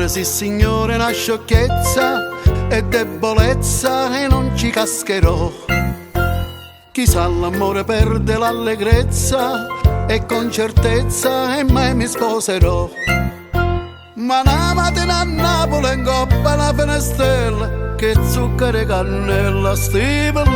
L'amore, sì signore, è una sciocchezza e debolezza e non ci cascherò. Chissà l'amore perde l'allegrezza e con certezza e mai mi sposerò. Ma 'na matina a Napule 'ncopp' a 'na fenestella che zucchero 'e cannella steva là.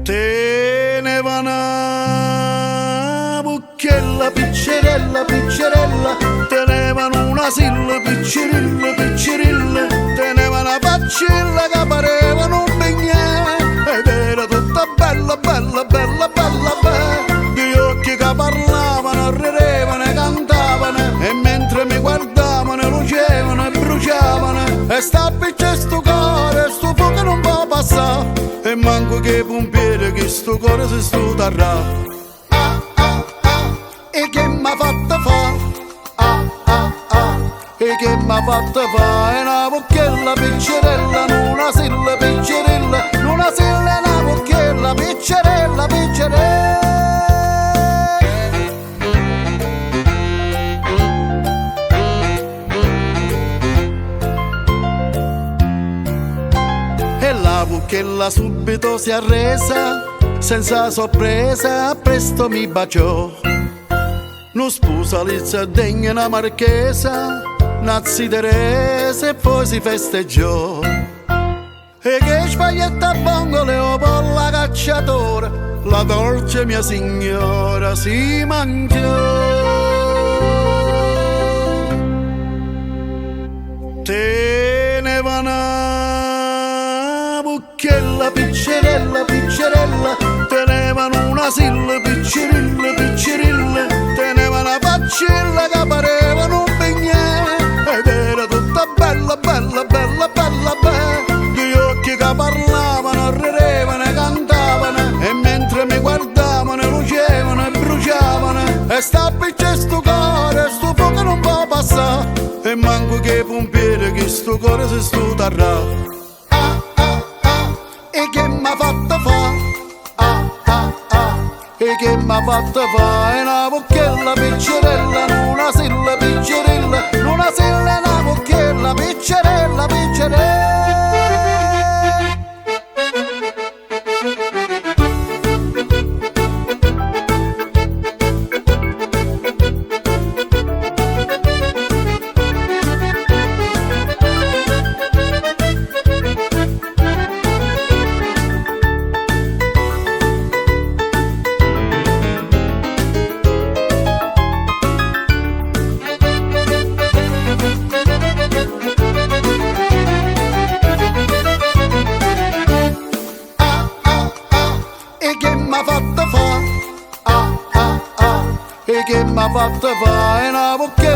Teneva 'na vucchella piccerella piccerella, teneva nu nasillo piccerillo piccerillo, teneva 'na faccella ca pareva nu bignè ed era tutta bella bella bella bella bella. Gli occhi che parlavano, ridevano e cantavano e mentre mi guardavano lucevano e bruciavano e sta appiccia stu core, stu fuoco nun po' passà e manco ch' 'e pompiere chistu core si stutarrà. Ah ah ah, e che m'ha fatto fa? Ah ah ah, e che m'ha fatto fa? E 'na vucchella piccerella, nu nasillo piccerillo, nu nasillo e 'na vucchella piccerella piccerella. E la vucchella subito si arresa, senza sorpresa, presto mi baciò. Nu spusalizio degno 'e 'na marchesa, 'na zi Teresa e poi si festeggiò. E che spaghetti a vongole o pollo 'a cacciatore, la dolce mia signora si mangiò. Teneva 'na vucchella piccerella piccerella, teneva nu nasillo piccerillo piccerillo, teneva 'na faccella ca pareva nu bignè ed era tutta bella bella bella bella bella. Gli occhi che parlavano, ridevano e cantavano e mentre mi guardavano lucevano e bruciavano e sta appiccia stu core, stu fuoco nun po' passà e manco ch' 'e pompiere chistu core si stutarrà. Ah ah ah, e che m'ha fatto fa? Ah ah ah, e che m'ha fatto fa? E 'na vucchella piccerella, nu nasillo piccerillo, nu nasillo e 'na vucchella piccerella piccerella. Ah ah ah, e che m'ha fatto fa? Ah ah ah, e che m'ha fatto fa? E 'na vucchella